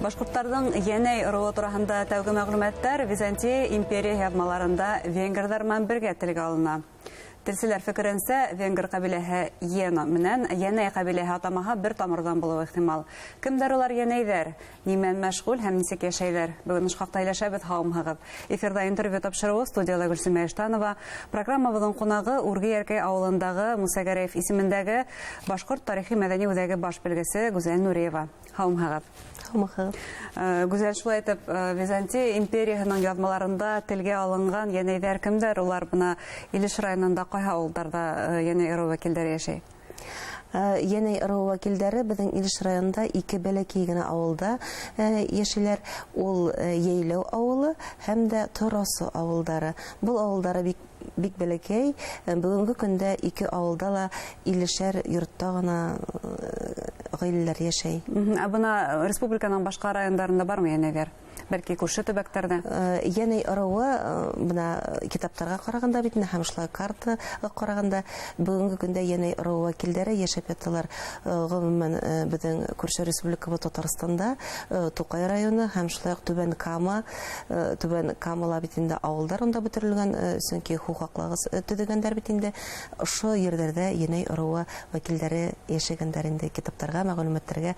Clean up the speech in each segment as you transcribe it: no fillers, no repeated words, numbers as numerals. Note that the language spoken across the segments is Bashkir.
Башҡорттарҙың Йәнәй ырыуы тураһында тәүге мәғлүмәттәр Византия империя яҙмаларында венгрҙар менән бергә телгә алына. Телселәр фекеренсә, венгр ҡәбиләһе Йена менән Йәнәй ҡәбиләһе атамаһы бер тамырҙан булыуы ихтимал. Кемдәр улар йәнәйҙәр? Нимән мәшғүл һәм нисек йәшәйҙәр? Бөгөн ошо хаҡта һөйләшәбеҙ, һаумыһығыҙ. Эфирҙа интервью тапшырыуы, студияла Гөлсөмә Иштанова. Программабыҙҙың ҡунағы Үрге Йәркәй ауылындағы Муса Гәрәев исемендәге Башҡорт тарихи-мәҙәни үҙәге баш белгесе Гүзәл Нуриева. Һаумыһығыҙ. Һаумыһығыҙ. Гүзәл, шулай итеп, Византия империяһының яҙмаларында телгә алынған йәнәйҙәр кемдәр? Улар бына Илеш районында ҡайһы ауылдарҙа йәнәй ырыу вәкилдәре йәшәй? Йәнәй ырыу вәкилдәре беҙҙең Илеш районында ике бәләкәй генә ауылда йәшәйләр. Ул Йәйләү ауылы һәм дә Торасы ауылдары. Был ауылдары бик бик бәләкәй. Бөгөнгө көндә ике ауылда ла иллешәр йортта ғына ғаиләләр йәшәй. Ә бына республиканың башҡа райондарында бармы йәнәйҙәр? Бәлки күрше төбәктәрҙә? Йәнәй ырыуы бына китаптарға ҡарағанда бит инде һәм шулай картаға ҡарағанда бөгөнгө көндә йәнәй ырыуы вәкилдәре йәшәп яталар. Ғөмүмән, беҙҙең күрше республикабыҙ Татарстанда, Туҡай районы һәм шулай уҡ Түбән Кама, Түбән Камала бит инде ауылдар унда бөтөрөлгән, сөнки һыу һаҡлағыс төҙөгәндәр бит инде. Ошо ерҙәрҙә йәнәй ырыуы вәкилдәре йәшәгәндәр инде китаптарға, мәғлүмәттәргә,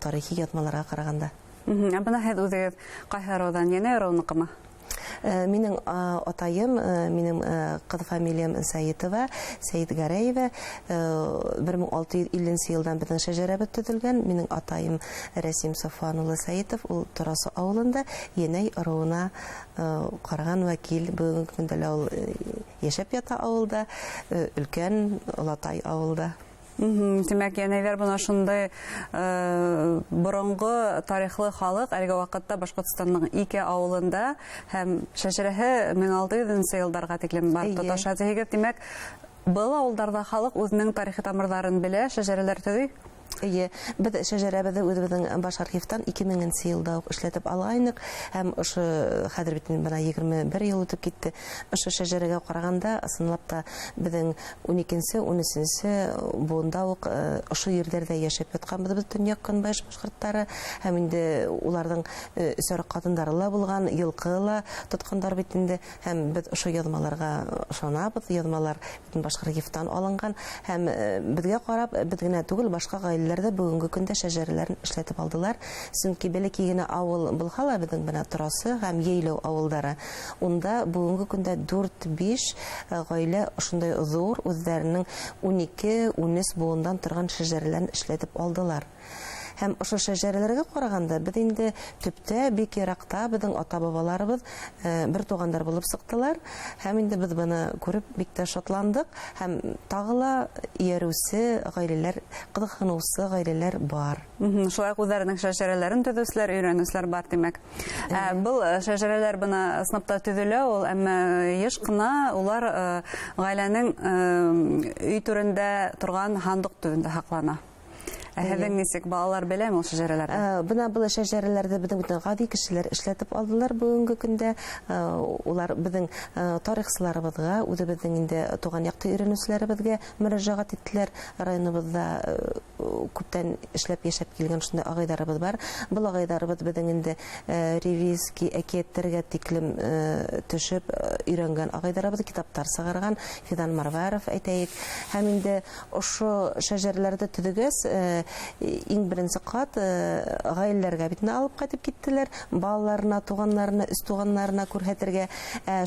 тарихи яҙмаларға ҡарағанда. Ә бына һеҙ үҙегеҙ ҡайһы ырыуҙан, йәнәй ырыуыныҡымы? Минең атайым, минең ҡыҙ фамилиям Сәйетова, Сәйет Гәрәева. 1650 йылдан беҙҙең шәжәрәбеҙ төҙөлгән. Минең атайым Рәсим Сафуан улы Сәйетов, ул Торасы ауылында Йәнәй ырыуына ҡараған вәкил. Бөгөнгө көндә лә ул йәшәп ята ауылда, өлкән олатай ауылда. Тимәк, йәнәйҙәр бына шундай боронғо тарихлы халыҡ әлеге ваҡытта Башҡортостандың ике ауылында һәм шәжәрәһе 1600 йылдарға тиклем барып тоташа тиһегеҙ. Тимәк, был ауылдарҙа халыҡ үҙенең тарихи тамырҙарын белә, шәжәрәләр төҙөй. Эйе, беҙ шәжәрәбеҙҙе үҙебеҙҙең баш архивтан 2000 йылда уҡ эшләтеп алғайныҡ һәм ошо хәҙер бит бына 21 йыл үтеп китте. Ошо шәжәрәгә ҡарағанда, ысынлап та беҙҙең ун икенсе, ун өсөнсө быуында уҡ ошо ерҙәрҙә йәшәп ятҡанбыҙ беҙ, төньяҡ көнбайыш башҡорттары, һәм инде уларҙың өсәр ҡатындары ла булған, йылҡы ла тотҡандар бит инде, һәм беҙ ошо яҙмаларға ышанабыҙ. Яҙмалар бөтөн башҡорт архивтан алынған һәм беҙгә ҡарап, беҙ генә түгел, башҡа ғаиләләр дә бөгөнгө көндә шәжәрәләрен эшләтеп алдылар. Сөнки бәләкәй генә ауыл булһа ла, беҙҙең бына Торасы һәм Йәйләү ауылдары, унда бөгөнгө көндә дүрт-биш ғаилә ошондай ҙур үҙҙәренең ун ике, ун өс быуындан торған шәжәрәләрен эшләтеп алдылар. Һәм ошо шәжәрәләргә ҡарағанда беҙ инде төптә бик йыраҡта беҙҙең ата-бабаларыбыҙ бер туғандар булып сыҡтылар. Һәм инде беҙ быны күреп бик тә шатландыҡ. Һәм тағы ла эйәреүсе ғаиләләр, ҡыҙыҡһыныусы ғаиләләр бар. Шулай уҡ үҙҙәренең шәжәрәләрен төҙөүселәр, өйрәнеүселәр бар, тимәк. Был шәжәрәләр бына ысынлап та төҙөлә ул, әммә йыш ҡына улар ғаиләнең өй түрендә торған һандыҡ төбөндә һаҡлана. Ә һеҙҙең нисек, балалар беләме ул шәжәрәләрҙе? Бына был шәжәрәләрҙе беҙҙең бөтөн ғади кешеләр эшләтеп алдылар бөгөнгө көндә. Улар беҙҙең тарихсыларыбыҙға, үҙебеҙҙең инде туған яҡты өйрәнеүселәребеҙгә мөрәжәғәт иттеләр. Районыбыҙҙа күптән эшләп йәшәп килгән шундай ағайҙарыбыҙ бар. Был ағайҙарыбыҙ беҙҙең инде ревизский әкиәттәргә тиклем төшөп өйрәнгән ағайҙарыбыҙ, китаптар сығарған Фидан Марваров әйтәйек. Һәм инде ошо шәжәрәләрҙе төҙөгәс, иң беренсе ҡат ғаиләләргә бит инде алып ҡайтып киттеләр, балаларына, туғандарына, өс туғандарына күрһәтергә.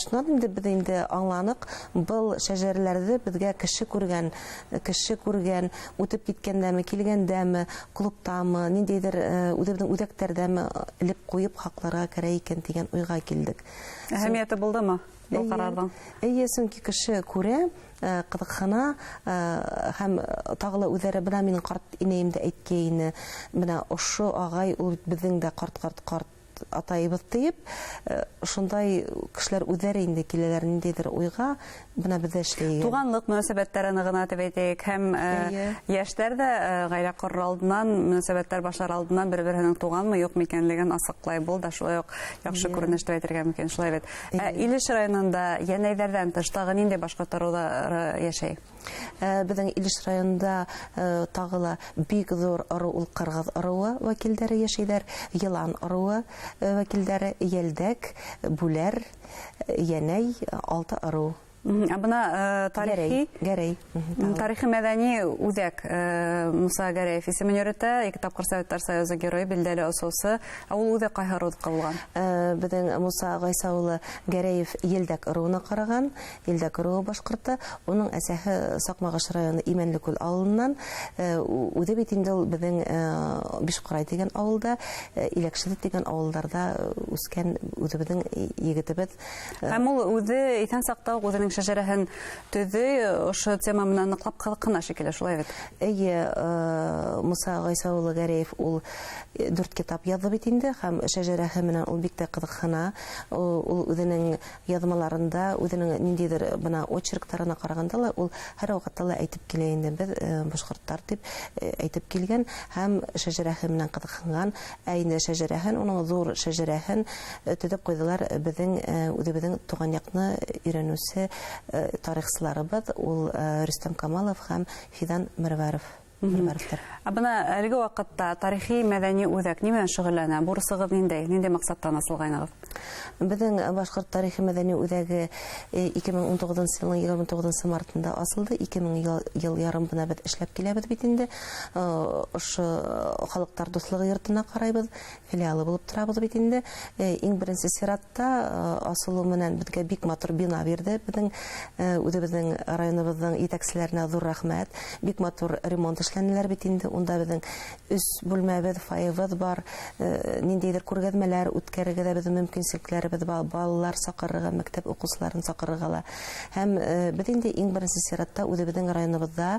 Шунан инде беҙ инде аңланыҡ, был шәжәрәләрҙе беҙгә кеше күргән, үтеп киткәндәме, килгәндәме, клубтамы, ниндәйҙер үҙебеҙҙең үҙәктәрҙәме элеп ҡуйып һаҡларға кәрәк икән тигән уйға килдек. Әһәмиәте булдымы был ҡарарҙың? Эйе, сөнки кеше күрә, ҡыҙыҡһына һәм тағы ла үҙҙәре бына минең ҡарт инәйем дә әйткәйне, бына ошо ағай ул бит беҙҙең дә ҡарт, ҡарт, ҡарт атайыбыҙ тиеп, шундай кешеләр үҙҙәре инде киләләр ниндәйҙер уйға, бына беҙҙә эшләйек. Туғанлыҡ мөнәсәбәттәре нығына тип әйтәйек, һәм йәштәр ҙә ғаилә ҡорор алдынан, мөнәсәбәттәр башлар алдынан бер-береһенең туғанмы, юҡмы икәнлеген асыҡлай. Был да шулай уҡ яҡшы күренеш тип әйтергә мөмкин, шулай бит. Илеш районында йәнәйҙәрҙән тыш тағы ниндәй башҡорт ырыуҙары йәшәй? Беҙҙең Илеш районында тағы ла бик ҙур ырыу ул ҡырғыҙ ырыуы вәкилдәре йәшәйҙәр, йылан ырыуы вәкилдәре, йәлдәк, бүләр, йәнәй, 6 ырыу. Ә бына тарихи Гәрәй. Тарихи мәҙәни үҙәк Муса Гәрәев исемен йөрөтә, 2 тапҡыр Советтар Союзы геройы, билдәле осоусы. Ә ул үҙе ҡайһы ырыуҙыҡы булған? Беҙҙең Муса Ғайса улы Гәрәев Елдәк ырыуына ҡараған, Елдәк ырыуы башҡорто. Уның әсәһе Саҡмағош районы Имәнлекүл ауылынан. Үҙе бит инде ул беҙҙең Бишҡорай тигән ауылда, Иләкшеҙе тигән ауылдарҙа үҫкән үҙебеҙҙең егетебеҙ. Һәм ул үҙе иҫән саҡта уҡ үҙенең шәжәрәһен төҙөй, ошо тема менән ныҡлап ҡыҙыҡһына шикелле, шулай бит? Эйе, Муса Ғайса улы Гәрәев ул 4 китап яҙҙы бит инде, һәм шәжәрәһе менән ул бик тә ҡыҙыҡһына. Ул үҙенең яҙмаларында, үҙенең ниндәйҙер бына очерктарына ҡарағанда ла ул һәр ваҡытта ла әйтеп килә инде, беҙ башҡорттар тип әйтеп килгән һәм шәжәрәһе менән ҡыҙыҡһынған. Ә инде шәжәрәһен, уның ҙур шәжәрәһен төҙөп ҡуйҙылар беҙҙең үҙебеҙҙең туған яҡны өйрәнеүсе тарихсыларыбыҙ, ул Рөстәм Камалов һәм Фидан Мәрвәров. Мәрвәровтар. Ә бына әлеге ваҡытта тарихи мәҙәни үҙәк ни менән шөғөлләнә? Бурысығыҙ ниндәй? Ниндәй маҡсаттан асылғайнығыҙ? Беҙҙең Башҡорт тарихи мәҙәни үҙәге ике мең ун туғыҙынсы йылдың егерме туғыҙынсы мартында асылды. Ике мең йыл ярым бына беҙ эшләп киләбеҙ бит инде. Ошо халыҡтар дуҫлығы йортона ҡарайбыҙ, филиалы булып торабыҙ бит инде. Иң беренсе сиратта асылыу менән беҙгә бик матур бина бирҙе. Беҙҙең үҙебеҙҙең районыбыҙҙың етәкселәренә ҙур рәхмәт. Бик матур ремонт эшләнеләр бит инде. Унда беҙҙең өс бүлмәбеҙ, фойебыҙ бар. Ниндәйҙер күргәҙмәләр үткәрергә лә беҙҙең мөмкинселектәребеҙ бар. Балалар саҡырырға, мәктәп уҡыусыларын саҡырырға ла. Һәм беҙ инде иң беренсе сиратта үҙебеҙҙең районыбыҙҙа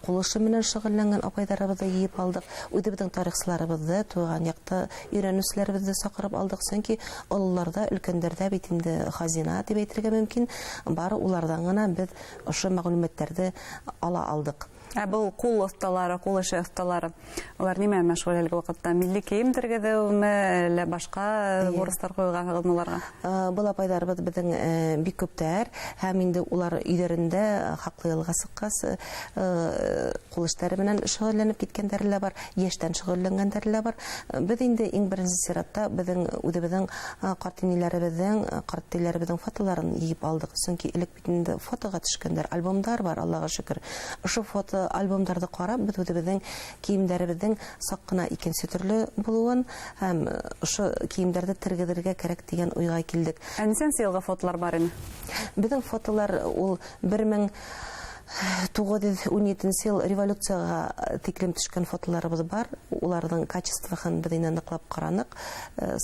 ҡул эше менән шөғөлләнгән апайҙарыбыҙҙы йыйып алдыҡ. Үҙебеҙҙең тарихсыларыбыҙҙы, тыуған яҡта өйрәнеүселәребеҙҙе саҡырып алдыҡ. Сөнки ололарҙа, өлкәндәрҙә бит инде хазина тип әйтергә мөмкин. Бары уларҙан ғына беҙ ошо мәғлүмәттәрҙе ала алдыҡ. Ә был ҡул оҫталары, ҡул эше оҫталары, улар нимә менән мәшғүл әлеге ваҡытта? Милли кейем тергеҙеүме, әллә башҡа бурыстар ҡуйылғанһығыҙмы уларға? Был апайҙарыбыҙ беҙҙең бик күптәр, һәм инде улар өйҙәрендә хаҡлы ялға сыҡҡас ҡул эштәре менән шөғөлләнеп киткәндәре лә бар, йәштән шөғөлләнгәндәре лә бар. Беҙ инде иң беренсе сиратта беҙҙең үҙебеҙҙең ҡарт инәләребеҙҙең, ҡарт әтәйләребеҙҙең фотоларын йыйып алдыҡ. Сөнки элек бит инде фотоға төшкәндәр, альбомдар бар, Аллаға шөкөр. Ошо фото альбомдарҙы ҡарап, беҙ үҙебеҙҙең кейемдәребеҙҙең саҡ ҡына икенсе төрлө булыуын һәм ошо кейемдәрҙе тергеҙергә кәрәк тигән уйға килдек. Ә нисәнсе йылғы фотолар бар ине? Беҙҙең фотолар ул бер мең туғыҙ йөҙ ун етенсе йыл революцияға тиклем төшкән фотоларыбыҙ бар. Уларҙың качествоһын беҙ инде ныҡлап ҡараныҡ,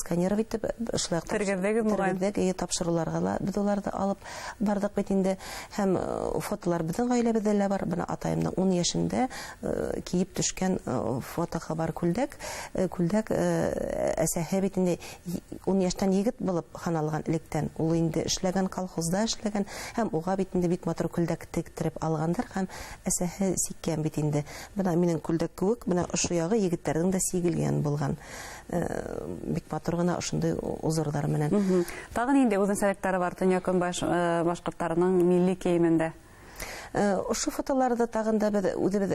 сканировать итеп, шулай уҡ Тергеҙҙегеҙ, мөғәйен. тергеҙҙек, эйе, тапшырыуларға ла беҙ уларҙы алып барҙыҡ бит инде. Һәм фотолар беҙҙең ғаиләбеҙҙә лә бар. Бына атайымдың ун йәшендә кейеп төшкән фотоға бар күлдәк. Күлдәк әсәһе бит инде ун йәштән егет булып һаналған электән. Ул инде эшләгән, колхозда эшләгән һәм уға бит инде бик матур күлдәк тектереп алғандар һәм әсәһе сиккән бит инде. Бына минең күлдәк кеүек, бына ошо яғы егеттәрҙең дә сигелгән булған. Бик матур ғына ошондай узорҙар менән. Тағы ниндәй үҙенсәлектәре бар төньяҡ-көнбайыш башҡорттарының милли кейемендә? Ошо фотоларҙы тағын да беҙ үҙебеҙ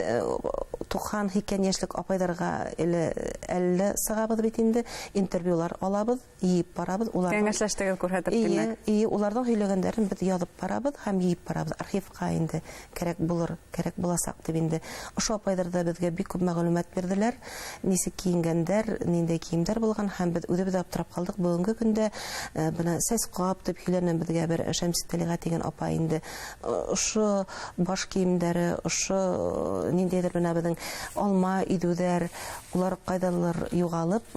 туҡһан һикән йәшлек апайҙарға әле сығабыҙ бит инде, интервьюлар алабыҙ, йыйып барабыҙ. Кәңәшләштегеҙ күрһәтеп, Эйе, тимәк. эйе, уларҙың һөйләгәндәрен беҙ яҙып барабыҙ һәм йыйып барабыҙ. Архивҡа инде кәрәк булыр, кәрәк буласаҡ тип инде. Ошо апайҙар ҙа беҙгә бик күп мәғлүмәт бирҙеләр, нисек кейенгәндәр, ниндәй кейемдәр булған, һәм беҙ үҙебеҙ аптырап ҡалдыҡ. Бөгөнгө көндә бына сәсҡап тип һөйләнә беҙгә бер Шәмси Тәлиғә тигән апай инде. Ошо баш кейемдәре, ошо ниндәйҙер бына беҙҙең алма иҙеүҙәр, улар ҡайҙалыр юғалып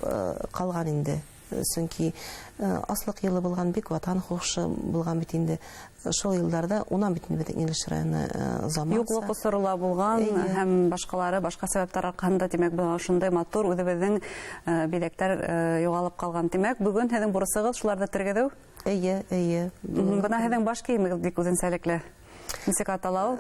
ҡалған инде. Сөнки аслыҡ йылы булған, бик ватан һуғышы булған бит инде. Шул йылдарҙа унан бит инде беҙҙең Илеш районы заманса. Юҡлыҡ осоро ла булған һәм башҡалары, башҡа сәбәптәр арҡаһында, тимәк, бына ошондай матур үҙебеҙҙең биҙәктәр юғалып ҡалған. Тимәк, бөгөн һеҙҙең бурысығыҙ шуларҙы тергеҙеү? Эйе, эйе. Бына һеҙҙең баш кейемегеҙ бик үҙенсәлекле. Нисек атала ул?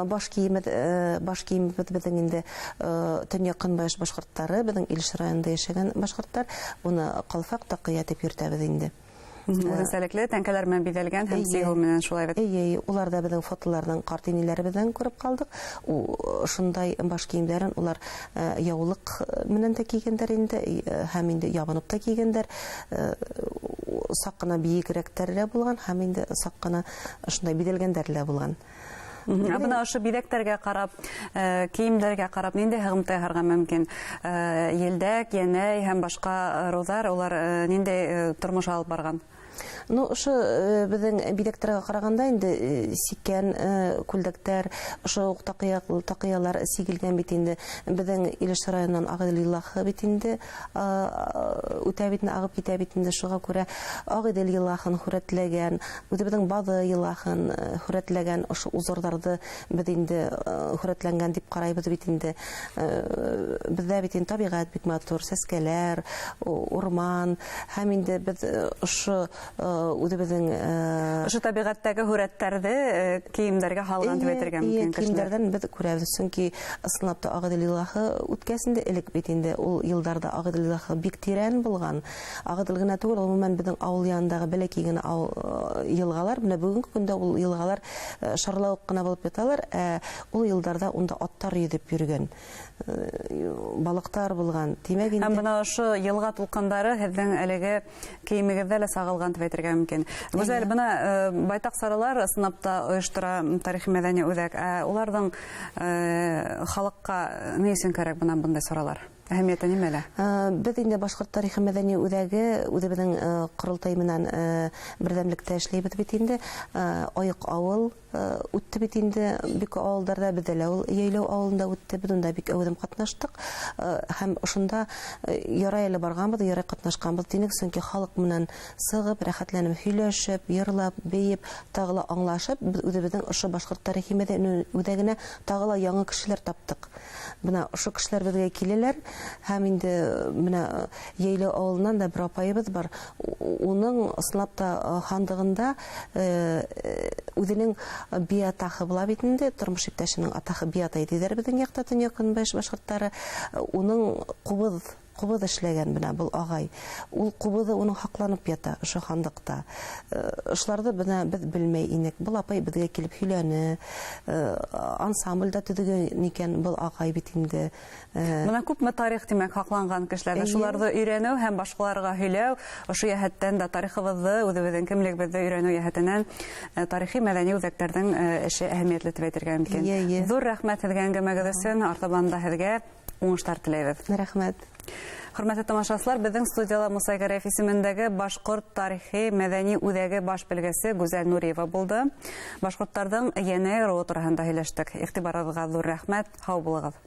Баш кейемебеҙ беҙҙең инде төньяҡ-көнбайыш башҡорттары, беҙҙең Илеш районында йәшәгән башҡорттар, уны ҡалфаҡ таҡыя тип йөрөтәбеҙ инде. Үҙенсәлекле тәңкәләр менән биҙәлгән һәм сигеү менән шулай бит. Эйе, улар да беҙҙең фотоларҙан ҡарт инәләребеҙҙән күреп ҡалдыҡ. Шундай баш кейемдәрен улар яулыҡ менән дә кейгәндәр инде, һәм инде ябынып та кейгәндәр. Саҡ ҡына бейегерәктәре лә булған, һәм инде саҡ ҡына шундай биҙәлгәндәре лә булған. Ә бына ошо биҙәктәргә ҡарап, кейемдәргә ҡарап ниндәй һығымта яһарға мөмкин? Елдәк, Йәнәй һәм башҡа ырыуҙар, улар ниндәй тормош алып барған? Ну, ошо беҙҙең биҙәктәргә ҡарағанда инде сиккән күлдәктәр, ошо уҡ таҡыялар сигелгән бит инде. Беҙҙең Илеш районынан Ағиҙел йылғаһы бит инде, үтә бит инде, ағып китә бит инде. Шуға күрә Ағиҙел йылғаһын һүрәтләгән, үҙебеҙҙең Баҙы йылғаһын һүрәтләгән ошо узорҙарҙы беҙ инде һүрәтләнгән тип ҡарайбыҙ бит инде. Беҙҙә бит инде тәбиғәт бик матур, сәскәләр, урман, һәм инде беҙ ошо үҙебеҙҙең, Ошо тәбиғәттәге һүрәттәрҙе кейемдәргә һалған тип әйтергә мөмкин кешеләр. Кейемдәрҙән беҙ күрәбеҙ, сөнки ысынлап та Ағиҙел йылғаһы үткәс инде, элек бит инде ул йылдарҙа Ағиҙел йылғаһы бик тирән булған. Ағиҙел генә түгел, ғөмүмән беҙҙең ауыл янындағы бәләкәй генә йылғалар, менә бөгөнгө көндә ул йылғалар шарлауыҡ ҡына булып яталар. Ул йылдарҙа унда аттар йөҙөп йөрөгән, балыҡтар булған. Тимәк инде Һәм бына ошо йылға тулҡындары һеҙҙең әлеге кейемегеҙҙә лә сағылған тип әйтергә мөмкин. Гүзәл, бына байтаҡ саралар ысынлап та ойоштора тарихи мәҙәни үҙәк. Ә уларҙың халыҡҡа ни өсөн кәрәк бына бындай саралар? Әһәмиәте нимәлә? Беҙ инде Башҡорт тарихи мәҙәни үҙәге үҙебеҙҙең ҡоролтай менән берҙәмлектә эшләйбеҙ бит инде. Айыҡ ауыл үтте бит инде, бик ауылдарҙа, беҙҙә лә ул Йәйләү ауылында үтте, беҙ унда бик әүҙем ҡатнаштыҡ. Һәм ошонда ярай әле барғанбыҙ, ярай ҡатнашҡанбыҙ тинек, сөнки халыҡ менән сығып, рәхәтләнеп һөйләшеп, йырлап, бейеп, тағы ла аңлашып, беҙ үҙебеҙҙең ошо Башҡорт тарихи мәҙәни үҙәгенә тағы ла яңы кешеләр таптыҡ. Бына ошо кешеләр беҙгә киләләр, һәм инде бына Йәйләү ауылынан да бер апайыбыҙ бар. Уның ысынлап та һандығында үҙенең биатахы була бит инде, тормош иптәшенең атаһы биатай тиҙәр беҙҙең яҡта, төньяҡ-көнбайыш башҡорттары. Уның ҡубыҙ эшләгән бына был ағай. Ул ҡубыҙы уның һаҡланып ята ошо һандыҡта. Ошоларҙы бына беҙ белмәй инек. Был апай беҙгә килеп һөйләне. Ансамбль дә төҙөгән икән был ағай бит инде. Бына күпме тарих, тимәк, һаҡланған кешеләрҙә. Шуларҙы өйрәнеү һәм башҡаларға һөйләү, ошо йәһәттән дә тарихыбыҙҙы, үҙебеҙҙең кемлегебеҙҙе өйрәнеү йәһәтенән тарихи мәҙәни үҙәктәрҙең эше әһәмиәтле тип әйтергә мөмкин. Ҙур рәхмәт һеҙгә әңгәмәгеҙ өсөн. Артабан да һеҙгә уңыштар теләйбеҙ. Рәхмәт. Хөрмәтле тамашасылар, беҙҙең студияла Муса Гәрәев исемендәге Башҡорт тарихи мәҙәни үҙәге баш белгесе Гүзәл Нуриева булды. Башҡорттарҙың Йәнәй ырыуы тураһында һөйләштек. Иғтибарығыҙға ҙур рәхмәт. Һау булығыҙ.